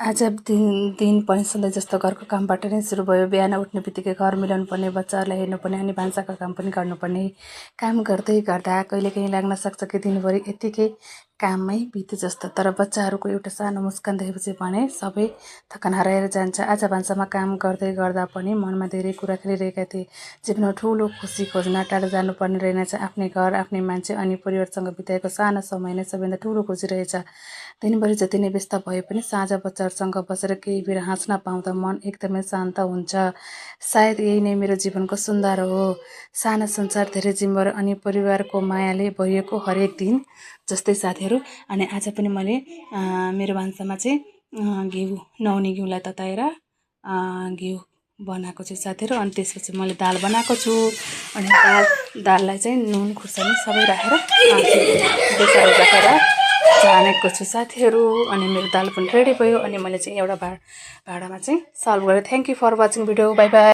आज दिन पनि सधैँ जस्तो घरको कामबाट नै सुरु भयो। बिहान उठ्ने बित्तिकै घर मिलाउनु पर्ने, बच्चाहरूलाई हेर्नुपर्ने, अनि भान्साको काम पनि गर्नुपर्ने। काम गर्दै गर्दा कहिलेकाहीँ लाग्न सक्छ कि दिनभरि यत्तिकै काममै बित्यो जस्तो। तर बच्चाहरूको एउटा सानो मुस्कान देखेपछि भने सबै थकान हराएर जान्छ। आज भान्सामा काम गर्दै गर्दा पनि मनमा धेरै कुरा खेलिरहेका थिए। जीवनमा ठुलो खुसी खोज्न टाढा जानुपर्ने रहेनछ। आफ्नै घर, आफ्नै मान्छे अनि परिवारसँग बिताएको सानो समय नै सबैभन्दा ठुलो खुसी रहेछ। दिनभरि जति नै व्यस्त भए पनि साँझ बच्चाहरूसँग बसेर केही बेर हाँस्न पाउँदा मन एकदमै शान्त हुन्छ। सायद यही नै मेरो जीवनको सुन्दर हो। सानो संसार, धेरै जिम्मेवारी अनि परिवारको मायाले भरिएको हरेक दिन जस्तै साथीहरू। अनि आज पनि मैले मेरो भान्सामा चाहिँ घिउ, नुहाउने घिउलाई तताएर घिउ बनाएको छु साथीहरू। अनि त्यसपछि मैले दाल बनाएको छु। अनि दाललाई चाहिँ नुन खुर्सानी सबै राखेर राखेर छानेको छु साथीहरू। अनि मेरो दाल पनि रेडी भयो। अनि मैले चाहिँ एउटा भाँडामा चाहिँ सर्भ गरेँ। Thank you for watching video. Bye by.